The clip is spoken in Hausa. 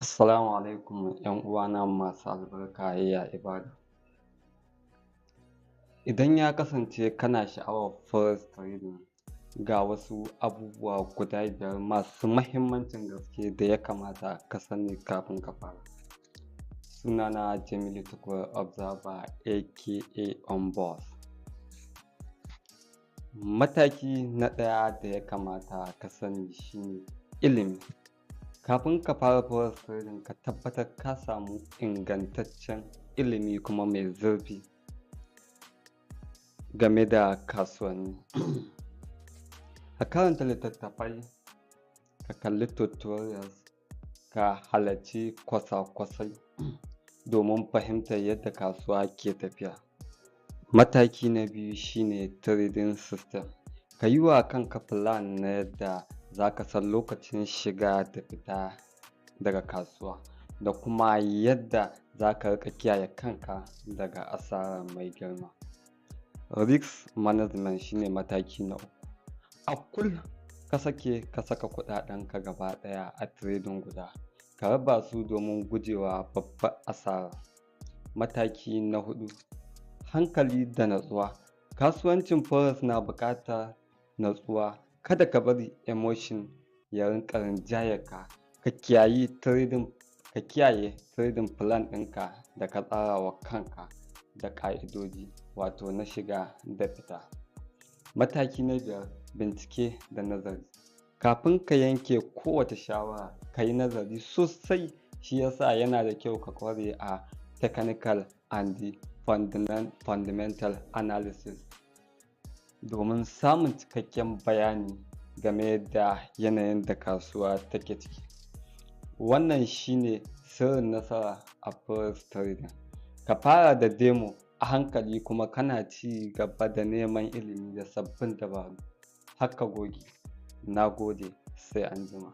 Assalamu alaikum ‘yan uwana masu albarka, ya ibada. Idan ya kasance kana sha'awar forex trading, ga wasu abubuwa guda 5 masu mahimmancin gaske da ya kamata ka sani kafin ka fara. Sunana Jamilu Tukur Observer, aka Onboss. Mataki na ɗaya da ya kamata ka sani shine ilimi. Kafin ka fara forex trading, ka tabbatar ka samu ingantaccen ilimi kuma mai zurfi game da kasuwanni. Ka karanta littattafai, ka kalli tutorials, ka halarci kwasa-kwasai domin fahimtar yadda kasuwa ke tafiya. Mataki na biyu shine trading system. Ka yi wa kanka plan na yadda za ka san lokacin shiga da fita daga kasuwa, da kuma yadda za ka riƙa kiyaye kanka daga asara mai girma. Risk management shine mataki na uku. A kul ka sake ka saka kuɗaɗenka gaba ɗaya a trading guda, ka raba su domin gujewa babbar asara. Mataki na huɗu, hankali da natsuwa. Kasuwancin forex na buƙatar natsuwa. Kada ka bari emotion ya rinƙa rinjayarka. Ka kiyaye trading plan ɗinka da ka tsara wa kanka da ƙa'idoji, wato na shiga da fita. Mataki na biyar, bincike da nazari. Kafin ka yanke kowace shawara, ka yi nazari sosai. Shi yasa yana da kyau ka ƙware a technical and fundamental analysis domin samun cikakken bayani game da yanayin da kasuwa take ciki. Wannan shine sirrin nasara a forex trading. Ka fara da demo a hankali, kuma kana ci gaba da neman ilimi da sabbin dabaru har ka goge. Na gode, sai anjima.